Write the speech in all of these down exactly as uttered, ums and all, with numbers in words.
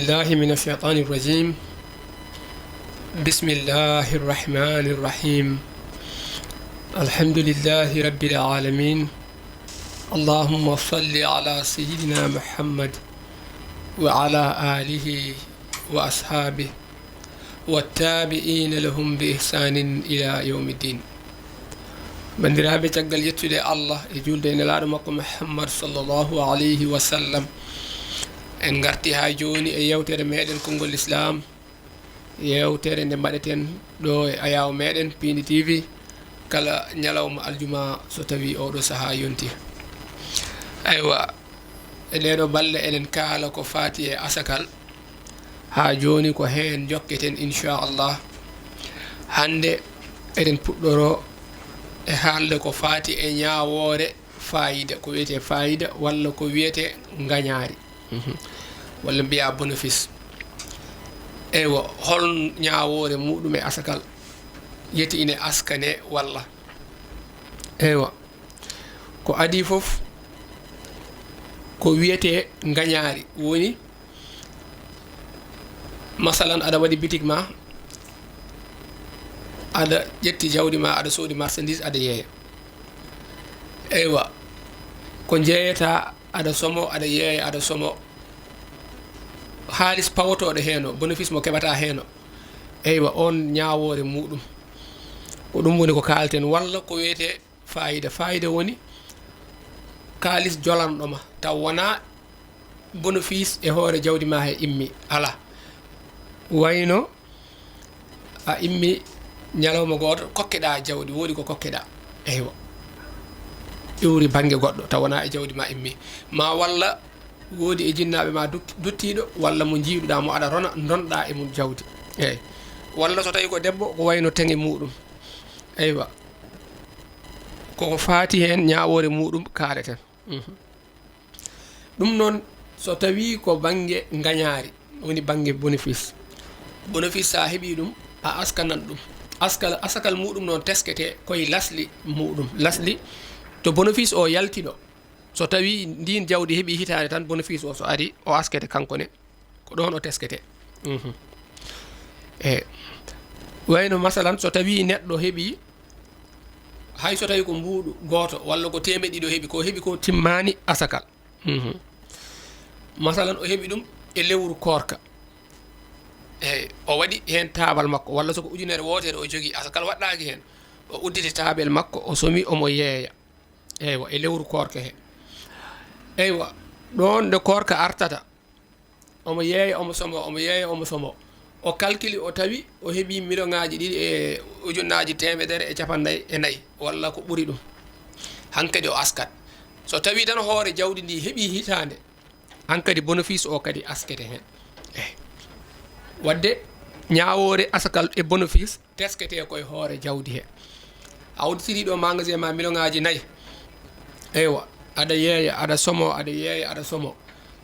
الله من الشيطان الرجيم. بسم الله الرحمن الرحيم. الحمد لله رب العالمين. اللهم صل على سيدنا محمد وعلى آله وأصحابه والتابعين لهم بإحسان إلى يوم الدين. Banndiraaɓe, caggal yettude Allah e juulde e Nelaaɗo makko Muhammad sallallahu alayhi wa sallam, en ngarti haa jooni e yeewtere meeɗen Konngol Lislaam, yeewtere nde mbaɗeten ɗo e ayaawo meeɗen Piindi T V kala ñalawma aljuma so tawii oo ɗoo sahaa yonti. Aywa, e ɗee ɗoo balɗe eɗen kaala ko faati e asakal. Haa jooni ko heen njokketen, inchallah. Hannde eɗen puɗɗoroo e haalde ko faati e ñaawoore faayida, ko wiyetee faayida walla ko wiyetee ngañaari, mhm, walla mbiyaa bénéfice. Eywa, hol ñaawoore muɗum e asakal? Yeti ine askane walla? Eywa, ko adii fof ko wiyetee ngañaari, woni masalan, aɗa waɗi bitik ma, aɗa ƴetti jawdi ma, aɗa soodi marchandise, aɗa yeeya. Eywa, ko njeeyata, aɗa somo, aɗa yeeya, aɗa somo. Haalis pawotooɗo heen o, bénéfice mo keɓata heen o, eywa, oon ñaawoore muɗum. Ko ɗum woni ko kaalten, walla ko wiyetee faayida. Faayida woni kaalis jolanɗo ma, taw wonaa bénéfice e hoore jawdi ma he immi, alaa. Wayno a immi ñalawma gooto, kokkeɗaa jawdi, woodi ko kokkeɗaa. Eywa. Iwri bannge goɗɗo, taw wonaa e jawdi ma immi. Ma walla woodi e jinnaaɓe ma duk-, duttiiɗo, walla mo njiiduɗaa mo aɗa rona, ndonɗaa e mum jawdi. Eey. Walla so tawii ko debbo, ko wayno teŋe muɗum. Eywa. Koko faati heen ñaawoore muɗum kaaleten. Mhm. Ɗum noon, so tawii ko bannge ngañaari, woni bannge bénéfice. Bénéfice, so a heɓii ɗum, a askanan ɗum. Askal, asakal muɗum noon tesketee koye lasli muɗum. Lasli, to bénéfice o yalti ɗo, so tawii ndiin jawdi heɓii hitaande tan, bénéfice o so arii, o askete kanko ne. Ko ɗoon o tesketee. Mhm. E wayno, masalan, so tawii neɗɗo heɓii, hay so tawii ko mbuuɗu gooto walla ko teemeɗɗe ɗiɗi o heɓi, ko heɓi ko timmaani asakal. Mhm. Masalan, o heɓi ɗum e lewru koorka. Eey, o waɗi heen taabal makko, walla so ko ujunere wootere o jogii, asakal waɗɗaaki heen. O udditi taabel makko, o somi, omo yeeya. Eywa, e lewru koorka he. Eywa, ɗoon nde koorka artata, omo yeeya, omo somo, omo yeeya, omo somo. O kalkili, o tawi o heɓii miliyoŋaaji ɗiɗi e ujunnaaji teemedere e cappannayi e nayi, walla ko ɓuri ɗum. Hankadi o askat. So tawii tan hoore jawdi ndi heɓii hitaande, hankadi bénéfice o kadi askete heen. Eey. Waɗde ñaawoore asakal e bénéfice tesketee koye hoore jawdi he. A udditirii ɗo magasin ma miliyoŋaaji nayi. Eywa, aɗa yeeya, aɗa somo, aɗa yeeya, aɗa somo.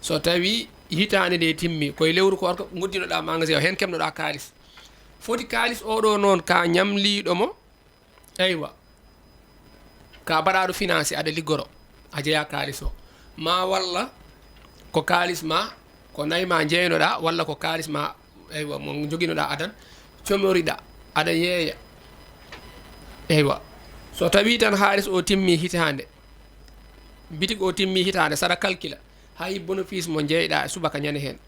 So tawii hitaande nde timmi, koye lewru koorka nguddinoɗaa magasin o, heen keɓnoɗaa kaalis. Foti kaalis o ɗo noon ka ñamliiɗo mo, eywa, ka baɗaaɗo financé, aɗa liggoro, a jeyaa kaalis o. Ma walla ko kaalis ma, ko nayi ma njeeynoɗaa, walla ko kaalis ma, eywa, mo joginoɗaa adan, comoriɗaa, aɗa yeeya. Eywa. So tawii tan haalis o timmi hitaande, bitik o timmi hitaande, saɗa kalkila, hay bénéfice mo njeeyɗaa e subaka ñande heen,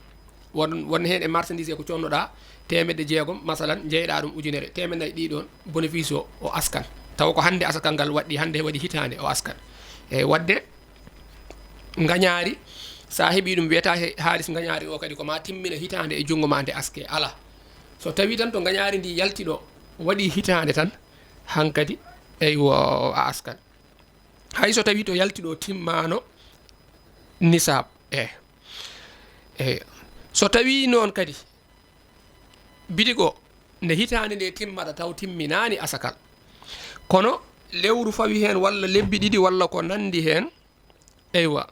won, won heen e marchandise ko connoɗaa teemedde jeegom, masalan, njeeyɗaa ɗum ujunere, teemedde nayi ɗi ɗoon, bénéfice o, o askan. Tawa ko hannde asakal ngal waɗɗi, hannde waɗi hitaande, o askan. Eey, waɗde ngañaari, so a heɓii ɗum, wiyata he haalis ngañaari o kadi ko ma timmina hitaande e junngo ma nde aske, alaa. So tawii tan to ngañaari ndi yalti ɗo, waɗi hitaande tan, hankadi, eywa, a askan. Hay so tawii to yalti ɗo timmaano nisaab, e, e, so tawii noon kadi bitik o, nde hitaande nde timmata taw timminaani asakal, kono lewru fawi heen walla lebbi ɗiɗi walla ko nanndi heen, eywa,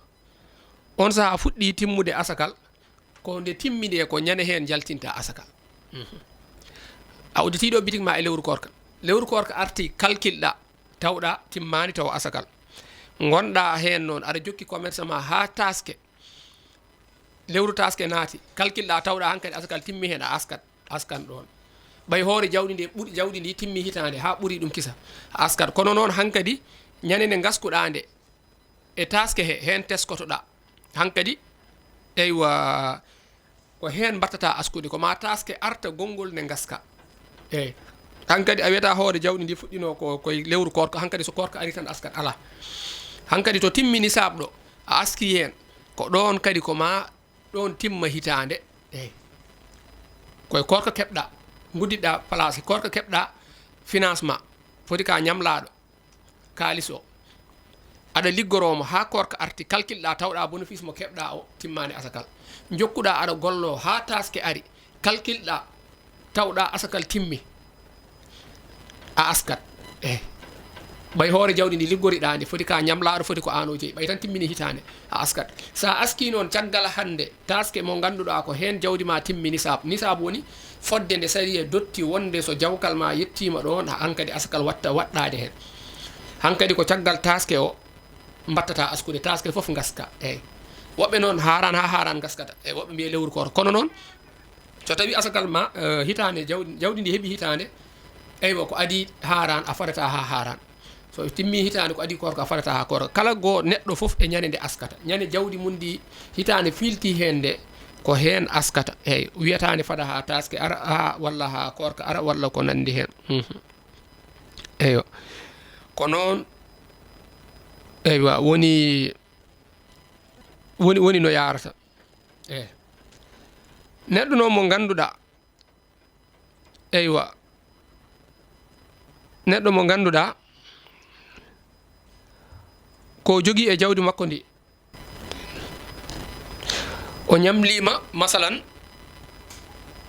on sahaa fuɗɗii timmude asakal, ko nde timmi nde ko ñande heen njaltinta asakal. Mhm. A udditiiɗo bitik ma e lewru koorka. Lewru koorka arti, kalkilɗa, tawɗa timmaani taw asakal. Ngonɗa heen noon, aɗa jokki commerce ma haa taaske. lewru taske naati, kalkilɗa tawɗa hankadi asakal timmi heen, a askat, askan ɗoon. Ɓay hoore jawdi ndi ɓuri, jawdi ndi timmi hitaande haa ɓuri ɗum kisa, a askat. Kono noon hankadi ñande nde ngaskuɗa nde e taske he, heen teskotoɗa hankadi, eywa, ko heen mbattata askude, ko ma taske arta gonngol nde ngaska. Eyi. Hankadi a wiyata hoore jawdi ndi fuɗɗino ko koye lewru koorka, hankadi so koorka ari tan askat, alaa. Hankadi to timmi nisaab ɗo, a aski heen, ko ɗoon kadi ko ma ɗoon timma hitaande. Eyi. Koye koorka keɓɗa, nguddiɗa place, koorka keɓɗa financement, foti ka ñamlaaɗo kaalis o. Aɗa liggoroo mo haa koorka arti, kalkilɗa tawɗa bénéfice mo keɓɗa o timmaani asakal. Njokkuɗa aɗa gollo haa taske ari, kalkilɗa tawɗa asakal timmi. A askat. Eyi. Ɓay hoore jawdi ndi liggoriɗa ndi foti ka ñamlaaɗo, foti ko aan o jeyi. Ɓay tan timmini hitaande, a askat. Sa aski noon caggal hannde, taske mo ngannduɗa ko heen jawdi ma timmi nisaab. Nisaab woni fodde nde sariya dotti wonde so jawkal ma yettima ɗoon, hankadi asakal watta waɗɗaade heen. Hankadi ko caggal taske o mbattata askude, taske fof ngaska. Eyi. Woɓɓe noon haaran haa haaran ngaskata. Eyi, woɓɓe mbiya lewru koorka. Kono noon, so tawi asakal ma, eh, hitaande, jawdi, jawdi ndi heɓi hitaande, eywa, ko adi haaran, a fadata haa haaran. So timmi hitaande, ko adi koorka, a fadata haa koorka. Kala goo neɗɗo fof e ñande nde askata. Ñande jawdi mum ndi hitaande fiilti heen nde, ko heen askata. Eyi, wiyataande fada haa taske ara, haa, walla haa koorka ara, walla ko nanndi heen. Mhm. Eyo. Ko noon, eywa, woni, woni, woni no yaarata. Eyi. Neɗɗo noon mo ngannduɗaa, eywa, neɗɗo mo ngannduɗaa, ko jogii e jawdi makko ndi, o ñamliima, masalan,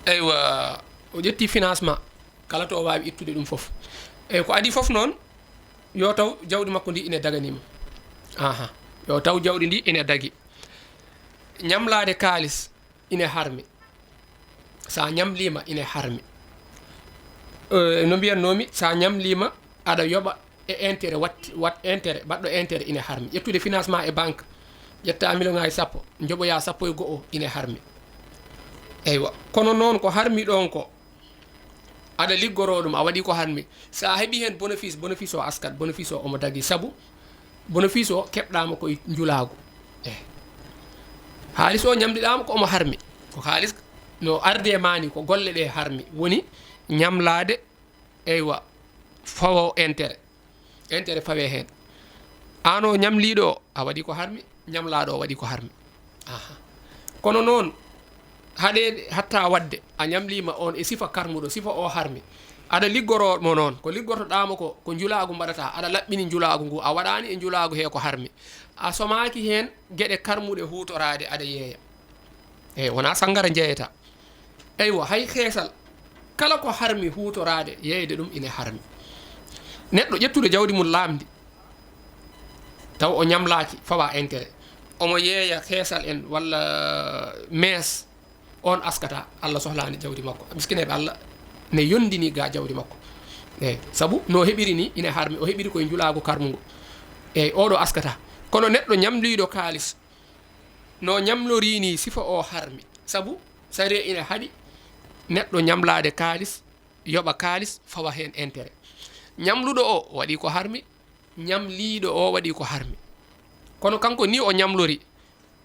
eywa, o ƴetti financement, kala to o waawi ittude ɗum fof. Eyi, ko adii fof noon, yo taw jawdi makko ndi ine daganiima. Aha, yo taw jawdi ndi ine dagi. Ñamlaade kaalis ine harmi. Sa ñamliima, ine harmi. Eh, no mbiyatnoomi, sa ñamliima, aɗa yoɓa e intérêt, wat, wat intérêt, baɗɗo intérêt ine harmi. Ƴettude financement e banque, ƴetta million ngaaji sappo, njoɓoya sappo e go'o, ine harmi. Eywa, kono noon ko harmi ɗoon ko, aɗa liggoroo ɗum, a waɗii ko harmi. Sa heɓii heen bénéfice, bénéfice o askat, bénéfice o omo dagi. Sabu bénéfice o keɓɗaama ko e njulaagu. Eh. Haalis o ñamliɗaama ko omo harmi. Ko haalis no arde maani, ko golle ɗe harmi. Woni ñamlaade, eywa, fawo intérêt. Intérêt fawe heen. Aan o ñamliiɗo o, a waɗii ko harmi, ñamlaaɗo o waɗii ko harmi. Aha. Kono noon, haɗeede hatta waɗde, a ñamliima oon e sifa karmuɗo, sifa o harmi. Aɗa liggoroo mo noon, ko liggortoɗaa mo ko, ko njulaagu mbaɗataa, aɗa laɓɓini njulaagu ngu, a waɗaani e njulaagu he ko harmi. A somaaki heen geɗe karmuɗe huutoraade, aɗa yeeya. Eyi, wonaa sanngara njeeyata. Eywa, hay xeesal, kala ko harmi huutoraade, yeeyde ɗum ine harmi. Neɗɗo ƴettude jawdi mum laamndi, taw o ñamlaaki, fawa intérêt. Omo yeeya xeesal en walla mees, oon askata, Allah sohlaani jawdi makko. Miskineeɓe Allah ne yondini ga jawdi makko. Eyi, sabu no heɓiri ni, ine harmi, o heɓiri koye njulaagu karmungu. Eyi, oɗo askata. Kono neɗɗo ñamliiɗo kaalis, no ñamlorii ni sifa o harmi. Sabu sariya ine haɗi neɗɗo ñamlaade kaalis, yoɓa kaalis, fawa heen intérêt. Ñamluɗo o waɗi ko harmi, ñamliiɗo o waɗi ko harmi. Kono kanko ni o ñamlori,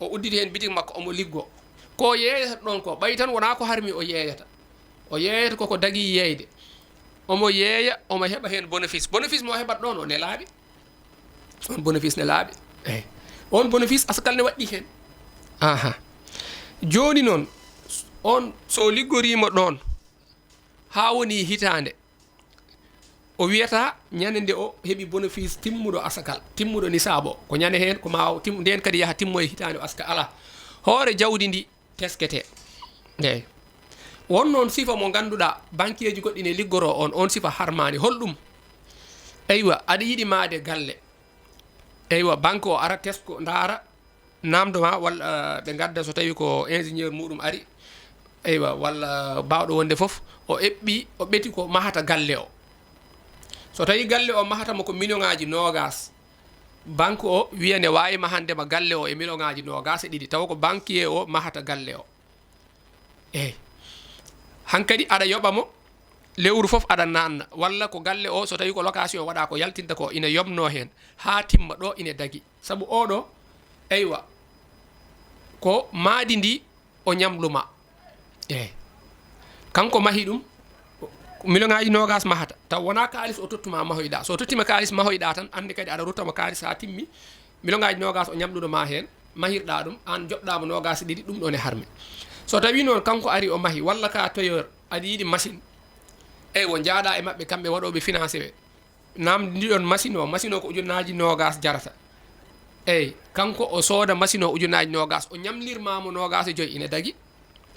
o udditi heen bitik makko, omo liggo. Ko yeeyata ɗon ko, ɓay tan wonaa ko harmi o yeeyata. O yeeyata koko dagi yeeyde. Omo yeeya, omo heɓa heen bénéfice. Bénéfice mo o heɓat ɗon o nelaaɓe. On bénéfice nelaaɓe. Eyi. On bénéfice askal ne waɗɗi heen. Aha. Jooni noon, on so liggoriima ɗon, haa woni hitaande, o wiyata ñande nde o heɓi bénéfice timmuɗo asakal, timmuɗo nisaabo. Ko ñande heen, ko ma o tim-, ndeen kadi yaha timmoye hitaande o aska, alaa. Hoore jawdi ndi teskete. Eyi. Won noon sifa mo ngannduɗaa, bankeeji goɗɗi ne liggoroo on, on sifa harmaani. Holɗum? Eywa, aɗa yiɗi maayde galle. Eywa, banque o ara tesko, ndaara, naamndo ma, walla, eh, ɓe ngadda so tawi ko ingénieur muɗum ari, eywa, walla baawɗo wonde fof, o eɓɓi, o ɓeti ko mahata galle o. So tawi galle o mahata mo ko million ngaaji noogas, Banque o wiya ne waawi mahande ma galle o e million ngaaji noogaas e ɗiɗi, tawa ko banquier o mahata galle o. Eyi. Hankadi aɗa yoɓa mo, lewru fof aɗa naanna, walla ko galle o, so tawi ko location waɗa ko yaltinta ko, ina yomno heen, haa timma ɗo ina dagi. Sabu oɗo, eywa, ko maadi ndi o ñamluma. Eyi. Kanko mahi ɗum, million ngaaji noogaas mahata, taw wona kaalis o tottuma mahoyɗa. So tottima kaalis mahoyɗa tan, anndi kadi aɗa rutta mo kaalis haa timmi, million ngaaji noogaas o ñamluno ma heen, mahirɗa ɗum, aan joɓɗa mo noogaas e ɗiɗi, ɗum ɗon e harmi. So tawi noon kanko ari o mahi, walla ka tailleur, aɗa yiɗi machine, eywa, njaaɗa e maɓɓe, kamɓe waɗooɓe financé ɓe. Naamndi ndi ɗon machine o, machine o ko ujunnaaji noogaas jarata. Eyi, kanko o sooda machine o ujunnaaji noogaas, o ñamlirma mo noogaas e joyi ina dagi.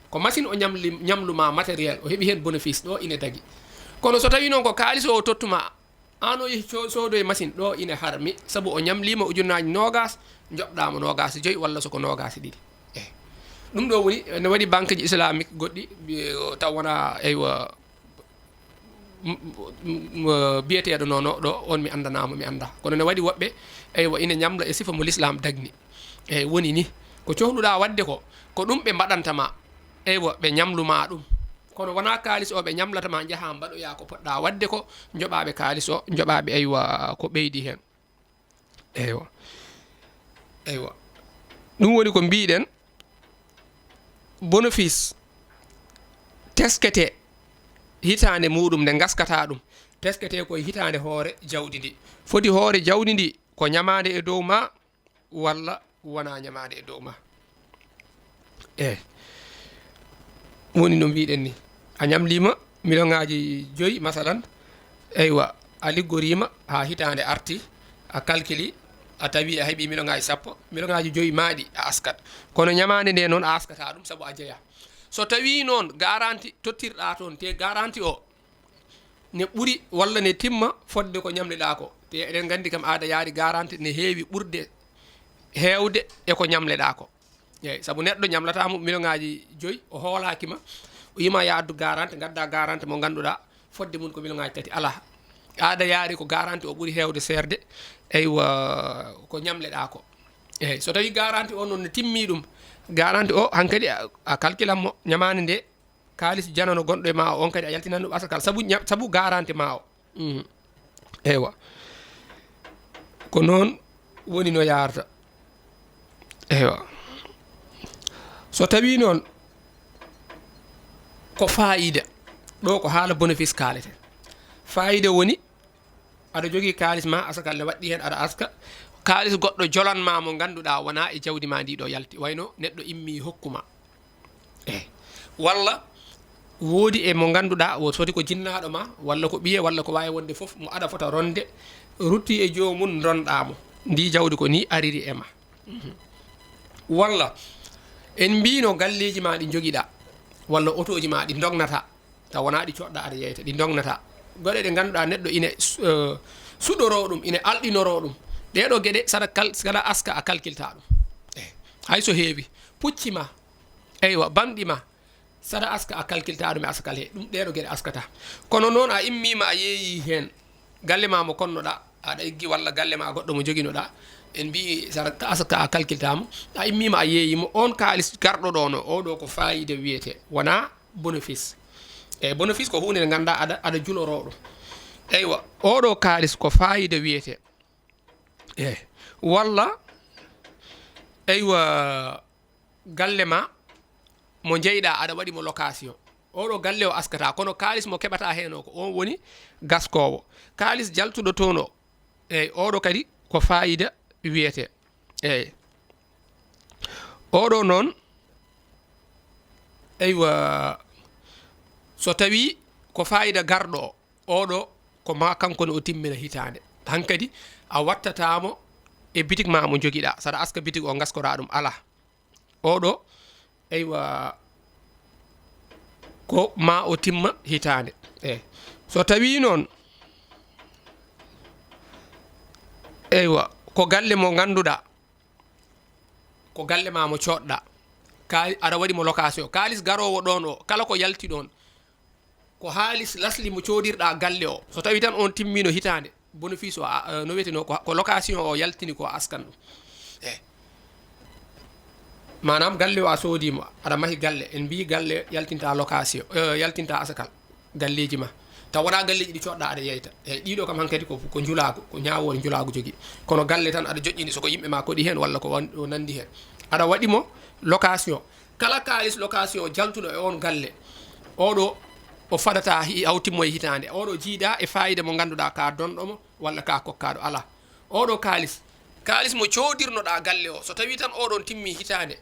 Ko machine o ñamli-, ñamluma matériel, o heɓi heen bénéfice ɗo ina dagi. Kono so tawi noon ko kaalis o tottuma, aan o yehi co-, soodoye machine ɗo ina harmi, sabu o ñamlima ujunnaaji noogaas, joɓɗa mo noogaas e joyi walla so ko noogaas e ɗiɗi. Eyi. Ɗum ɗo woni, ne waɗi banque ji islamique goɗɗi, bi-, taw wona, eywa, m-, m-, m-, biyeteeɗo nono ɗo, on mi anndanaa mo, mi anndaa. Kono ne waɗi woɓɓe, eywa, ina ñamla e sifa mo l'islam dagni. Eyi, woni ni, ko cohluɗa waɗde ko, ko ɗum ɓe mbaɗanta ma. Eywa, ɓe ñamluma ɗum. Kono wona kaalis o ɓe ñamlata ma, njaha mbaɗoya ko poɗɗa waɗde ko, njoɓaɓe kaalis o, njoɓaɓe, eywa, ko ɓeydi heen. Eywa. Eywa. Ɗum woni ko mbiɗen, bénéfice teskete hitaande muɗum nde ngaskata ɗum. Teskete koye hitaande hoore jawdi ndi. Foti hoore jawdi ndi ko ñamaande e dow ma, walla wona ñamaande e dow ma. Eyi. Woni no mbiɗen ni. A ñamlima million ngaaji joyi, masalan. Eywa, a liggorima haa hitaande arti, a calculi, a tawi a heɓi million ngaaji sappo, million ngaaji joyi maaɗi a askat. Kono ñamaande nde noon a askata ɗum sabu a jeya. So tawi noon garanti tottirɗa toon, te garanti o ne ɓuri walla ne timma fodde ko ñamleɗa ko. Te eɗen nganndi kam aada yaari garanti ne heewi ɓurde heewde e ko ñamleɗa ko. Eyi, sabu neɗɗo ñamlata mo million ngaaji joyi, o hoolaaki ma, o yima ya addu garanti, ngadda garanti mo ngannduɗa fodde mum ko million ngaaji tati. Alaa. Aada yaari ko garanti o ɓuri heewde seerde, eywa, ko ñamleɗa ko. Eyi, so tawi garanti o noon ne timmi ɗum, garanti o hankadi a, a calculan mo ñamaande nde, kaalis janano gonɗo e ma o, on kadi a yaltinan ɗum asakal. Sabu ña-, sabu garanti ma o. Mhm. Eywa. Ko noon woni no yaarta. Eywa. So tawi noon ko faayida, ɗo ko haala bénéfice kaaleten. Faayida woni aɗa jogii kaalis ma, asakal ne waɗɗi heen, aɗa aska. Kaalis goɗɗo jolan ma mo ngannduɗa wona e jawdi ma ndi ɗo yalti. Wayno neɗɗo immi hokkuma. Eyi. Walla woodi e mo ngannduɗaa o foti ko jinnaaɗo ma, walla ko ɓiye, walla ko waawi wonde fof, mo aɗa fota ronde, rutti e joomum, ndonɗaa mo. Ndi jawdi ko ni ariri e ma. Mhm. Walla en mbiino galleeji ma ɗi njogiɗaa, walla otooji ma ɗi ndognataa, taw wonaa ɗi coɗɗaa aɗa yeyta, ɗi ndognataa. Geɗe ɗe ngannduɗaa neɗɗo ine su-, eh, suɗoroo ɗum, ine alɗinoroo ɗum. Ɗee ɗoo geɗe saɗa kal-, saɗa aska a kalkiltaa ɗum. Eh, hay so heewi, pucci ma, eywa, bamɗi ma, saɗa aska a kalkiltaa ɗum e asakal he, ɗum ɗee ɗoo geɗe askata. Kono noon a immiima a yeeyii heen, galle ma mo konnoɗaa, aɗa eggi walla galle ma goɗɗo mo joginoɗaa, en mbii saɗa aska a kalkiltaa mo, a immiima a yeeyii mo, oon kaalis garɗo ɗoo no, oo ɗoo ko faayida wiyetee, wonaa bénéfice. Eyi, bénéfice ko huunde nde ngannduɗaa aɗa, aɗa juloroo ɗum. Eywa, oo ɗoo kaalis ko faayida wiyetee. Eyi, walla, eywa, galle ma mo njeyɗaa aɗa waɗi mo location. Oo ɗoo galle o askata, kono kaalis mo keɓata heen o ko oon woni gaskoowo. Kaalis jaltuɗo toon o, eyi, oo ɗoo kadi ko faayida wiyetee. Eyi. Oo ɗoo noon, eywa, so tawii ko faayida garɗo o, oo ɗoo ko ma kanko ne o timmina hitaande. Hankadi a wattataa mo e bitik ma mo njogiɗaa. Saɗa aska bitik o, ngaskoraa ɗum, alaa. Oo ɗoo, eywa, ko ma o timma hitaande. Eyi. So tawii noon, eywa, ko galle mo ngannduɗaa, ko galle ma mo coodɗaa, ka aɗa waɗi mo location, kaalis garoowo ɗoon o, kala ko yalti ɗoon, ko haalis lasli mo coodirɗaa galle o. So tawii tan oon timmiino hitaande, Bénéfice o, a, eh, no wiyeteno, ko, ko location o yaltini ko askan ɗum. Eh. Maanaam galle o a soodii mo, aɗa mahi galle, en mbii galle yaltinta location, eh, yaltinta asakal, galleeji ma. Taw wonaa galleeji ɗi coɗɗa aɗa yeyta. Eyi, ɗiɗo kam hankadi ko, ko njulaagu, ko ñaawoore njulaagu jogii. Kono galle tan aɗa joƴƴini, so ko yimɓe ma koɗi heen walla ko wan-, o nanndi heen. Aɗa waɗi mo location. Kala kaalis location jaltuɗo e on galle, oɗo o fadata hi-, haw timmo e hitaande. Oɗo jiidaa e faayida mo ngannduɗaa ka donɗo mo walla ka kokkaaɗo, alaa. Oɗo kaalis, kaalis mo coodirnoɗaa galle o, so tawii tan oɗon timmi hitaande,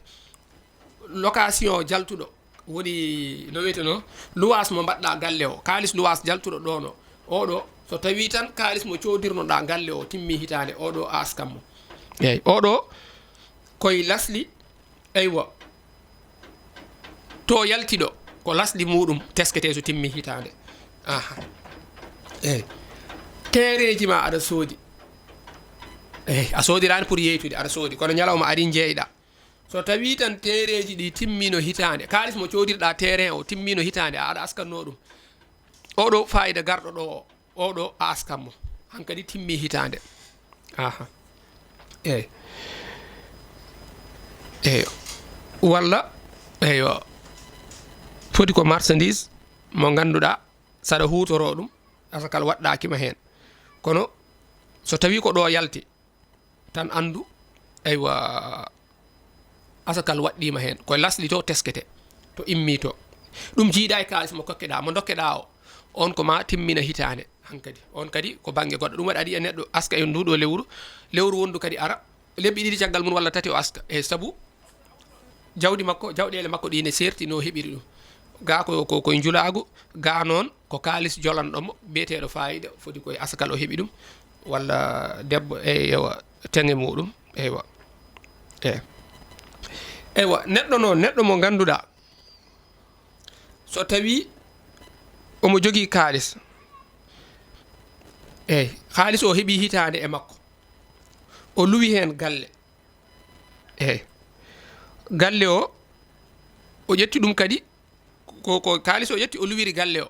location jaltuɗo, woni no wiyeteno, luwaas mo mbaɗɗaa galle o, kaalis luwaas jaltuɗo ɗon o, oɗo, so tawii tan kaalis mo coodirnoɗaa galle o timmi hitaande, oɗo a askan mo. Eyi, oɗo koye lasli, eywa, to yaltiɗo, ko lasli muɗum teskete so timmi hitaande. Aha. Eyi. Teereeji ma aɗa soodi. Eyi, a soodiraani pour yeytude, aɗa soodi. Kono ñalawma ari njeeyɗa. So tawii tan teereeji ɗi timmino hitaande, kaalis mo coodirɗa terrain o timmino hitaande, aɗa askanno ɗum. Oɗo faayida garɗo ɗo o, oɗo a askan mo. Hankadi timmi hitaande. Aha. Eyi. Eyi. Walla, eywa. Foti ko marchandise mo ngannduɗaa, saɗa huutoro ɗum, asakal waɗɗaaki ma heen. Kono so tawii ko ɗo yalti, tan anndu, eywa, asakal waɗɗiima heen. Koye lasli to teskete, to immi to. Ɗum jiidaa e kaalis mo kokkeɗaa, mo ndokkeɗaa o, on ko ma timmina hitaande hankadi. On kadi ko bannge goɗɗo. Ɗum waɗi aɗa yiya neɗɗo aska e nduɗo lewru, lewru wondu kadi ara, lebbi ɗiɗi caggal mum walla tati o aska. E sabu jawdi makko, jawɗeele makko ɗi ne seerti no heɓiri ɗum. Gaa ko, ko, koye njulaagu, gaa noon ko kaalis jolanɗo mo, biyeteeɗo faayida, foti koye asakal o heɓi ɗum, walla debbo, e, ewa, teŋe muɗum, eywa. E. Eywa, neɗɗo noon, neɗɗo mo ngannduɗaa, so tawii omo jogii kaalis, eyi, kaalis o heɓi hitaande e makko, o luwi heen galle, eyi, galle o, o ƴetti ɗum kadi, ko, ko kaalis o ƴetti, o luwiri galle o.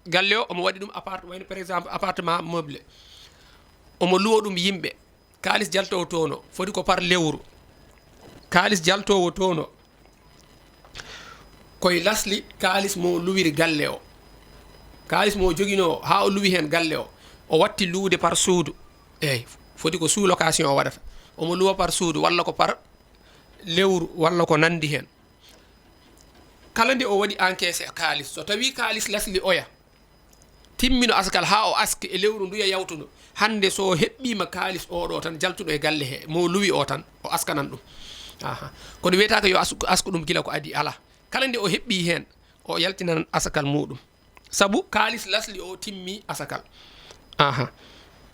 Galle o, omo waɗi ɗum appart-, wayno par exemple appartement meublé. Omo luwo ɗum yimɓe. Kaalis jaltoowo toon o, foti ko par lewru. Kaalis jaltoowo toon o, koye lasli kaalis mo luwiri galle o. Kaalis mo joginoo haa o luwi heen galle o, o watti luwde par suudu. Eyi, foti ko sous-location o waɗata. Omo luwa par suudu, walla ko par lewru, walla ko nanndi heen. Kala nde o waɗi encaissé kaalis, so tawii kaalis lasli oya, timmino asakal haa o aski e lewru nduya yawtudu, hannde so o heɓɓiima kaalis oɗo tan jaltuɗo e galle he, mo luwi o tan, o askanan ɗum. Aha. Kono wiyetaake yo asku, asku ɗum gila ko adii, alaa. Kala nde o heɓɓi heen, o yaltinan asakal muɗum. Sabu kaalis lasli o timmi asakal. Aha.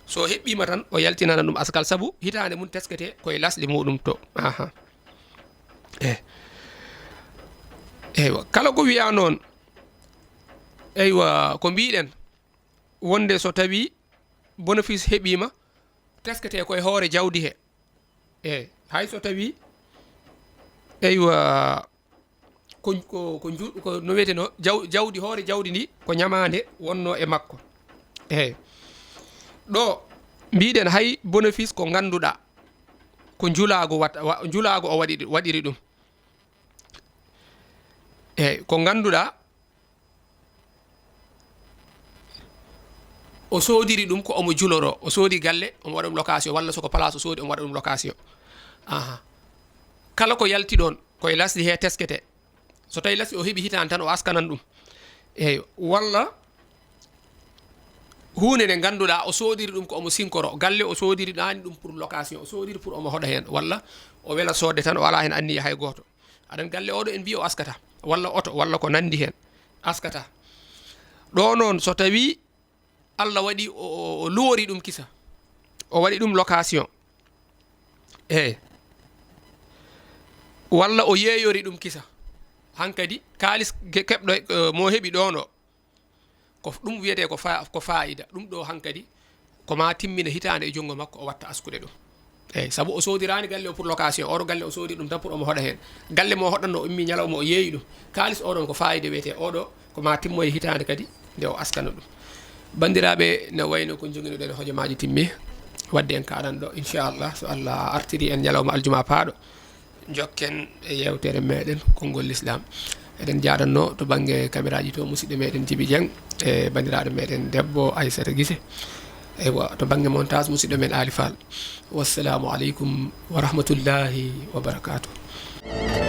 So heɓɓiima tan, o yaltinana ɗum asakal, sabu hitaande mum teskete koye lasli muɗum to. Aha. Eh. Eywa, kala ko wiyaa noon, eywa, ko mbiɗen, wonde so tawii bénéfice heɓiima, teskete koye hoore jawdi he. Eyi, hay so tawii, eywa, ko, ko, ko nju-, ko no wiyeteno, jaw-, jawdi, hoore jawdi ndi ko ñamaande wonno e makko. Eyi. Ɗo mbiɗen hay bénéfice ko ngannduɗaa ko njulaagu wat-, wa-, njulaagu o waɗi, waɗiri ɗum. Eyi, ko ngannduɗaa o soodiri ɗum ko omo juloro, o soodi galle, omo waɗa ɗum location, walla so ko place o soodi, omo waɗa ɗum location. Aha. Kala ko yalti ɗon, koye lasli he teskete. So tawii lasli o heɓi hitaande tan, o askanan ɗum. Eyi, walla huunde nde ngannduɗaa o soodiri ɗum ko omo sinkoro, galle o soodiri ɗaani ɗum pour location, o soodiri pour omo hoɗa heen, walla o wela soodde tan, o alaa heen anniya hay gooto. Aɗan galle oɗo en mbii o askata, walla oto, walla ko nanndi heen, askata. Ɗo noon, so tawii Allah waɗi o, o, o luwori ɗum kisa, o waɗi ɗum location, eyi, walla o yeeyori ɗum kisa, hankadi kaalis ge-, keɓɗo, eh, mo heɓi ɗon o, ko ɗum wiyetee ko fa-, ko faayida. Ɗum ɗo hankadi ko ma timmina hitaande e junngo makko, o watta askude ɗum. Eyi, sabu o soodiraani galle o pour location, oɗo galle o soodi ɗum tan pour omo hoɗa heen. Galle mo hoɗanno o immi ñalawma o yeeyi ɗum. Kaalis oɗon ko faayida wiyetee oɗo, ko ma timmoye hitaande kadi nde o askana ɗum. Banndiraaɓe, no wayno ko njoginoɗen hojomaaji timmi, wadde en kaɗan ɗo, inchallah, so Allah artiri en ñalawma aljuma paaɗo, jokken e yewtere meɗen konngol l'islam. Eɗen jaɗanno to bannge kameraaji to musidɗo meɗen Jibi Dieng e banndiraaɗo meɗen debbo Aissata Gise. Eywa, to bannge montage musidɗo men Ali Fall. Wassalamu aleykum wa rahmatullahi wa barakatuh.